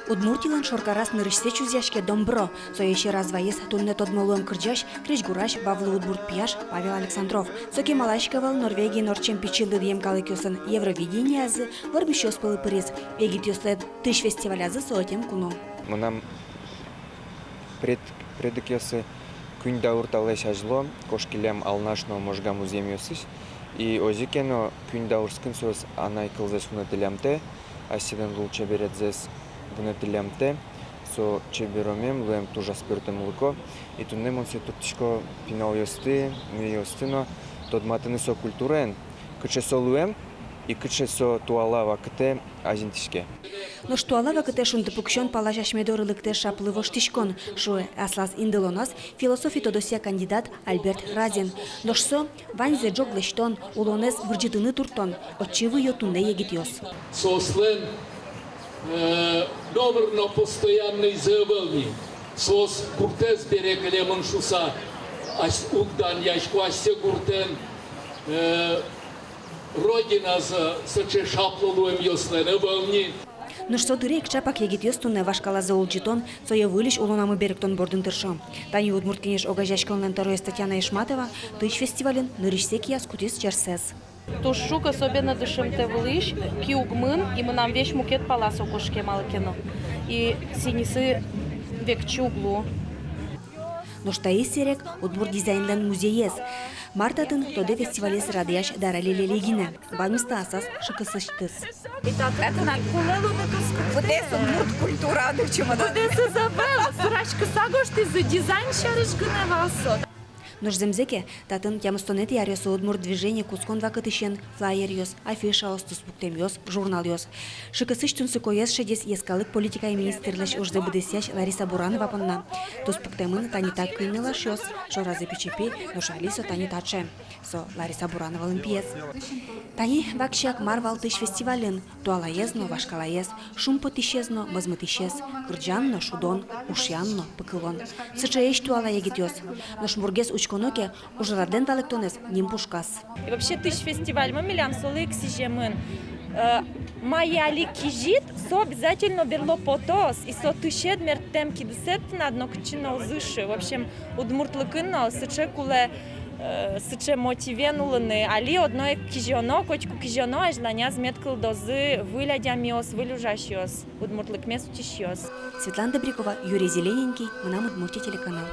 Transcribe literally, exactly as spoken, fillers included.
Удмуртилэн шоркараз нырысьсэ чузъяське домбро. Сое сьӧраз ваиз туннэ тодмо луэм кырӟась, крезьгурась, Бавлы удмурт пияш Павел Александров. Со кемалась ик ӧвӧл Норвегиын ортчем пичи лыдъем калыкъёсын Евровидениязы вормисьёс пӧлы пыриз. Егитъёслэн «Тысь» фестивалязы со ӧтем куно. Мынам пред-, предокъёсы куинь даур талэсь азьло кошкиллям Алнаш но Можга музъемъёсысь. И озьы ке но, куинь даурскын соос анай кылзэс вунэтӥллямтэ, асьсэдэн лулчеберетсэс вунэтӥллямтэ. Со чеберомем, луэм туж аспӧртэмлыко. И туннэ мон сое турттӥсько пиналъёсты, миёсты но тодматыны со культураен, кыӵе со луэм и кыӵе со туала вакытэ азинтӥське. Нош туала вакытэ шунды пуксён палась асьме доры лыктэ шаплы воштӥськон, шуэ аслаз индылоназ философи тодосъя кандидат Альберт Разин. Нош со ваньзэ ӝог лэсьтон, улонэз вырӟытыны туртон, отчы выё туннэ егитъёс. Соослэн, э, номыр но постоянныйзы ӧвӧл ни. Соос гуртэз бере кылемын шуса, ась-, уг данъясько асьсэ гуртэн, э, Родиназы сыӵе шаплы луэмъёслэн ӧвӧл ни. Нош со дыре ик ӵапак егитъёс туннэ вашкалазэ улӟытон, сое выльысь улонамы берыктон бордын тыршо. Тани «Удмурт кенеш» огазеяськонлэн тӧроез Татьяна Ишматова «Тысь» фестивальын нырысьсэ кияз кутӥз ӵерсэз. Туж шуг, особенно дышемтэ вылысь, ки уг мын, и мынам весь мукет пала со кошке малы ке но. И сӥньысы векчи уг лу. Нош таиз серек удмурт дизайнлэн музеез. Мар татын, тодэ фестивалез радъясь Дарали Лелегина. Ваньмыз та асаз шыкысысьтыз. Татын кулэ луыны кутскыны быдэс удмурт культура, дыр, чумода. Быдэсэз ӧвӧл, сураськыса гожтӥзы, дизайн сярысь гинэ вал со. Нош зэмзэ ке, татын тямыстонэтӥ аръёсы удмурт движение кутскон вакытысен флаеръёс, афишаос, туспуктэмъёс, журналъёс. Шыкысысь тунсыкоез шедиз йӧскалык политикая министрлэсь ужзэ быдэсъясь Лариса Буранова понна. Туспуктэмын тани та куинь нылашъёс, шоразы пичи пи, нош али со тани таӵе. Со Лариса Бурановалэн пиез. Тани вакчияк мар вал «Тысь» фестивальын: туалаез но вашкалаез, шумпотӥсез но мозмытӥсез, кырӟан но шудон, ушъян но пыкылон. Сыӵеесь туала егитъёс. Нош мургес учконо ке, ужрадлэн валэктонэз ним пушказ. И вообще, «Тысь» фестивальмы милям солы ик сӥземын. Э, мае али кизид, со обязательно берло потоз, и со тысед, мерттэм кидысэд тынад нокытчы но уз ышы. В общем, удмуртлыкын но сыӵе кулэ, э, сыӵе мотивен улыны. Али одно ик кизёно, котьку кизёно, азьланяз мед кылдозы выль адямиос, выль ужасьёс, удмуртлыкмес утисьёс. Светлана Добрякова, Юрий Зелененький, «Мынам Удмуртие» телеканал.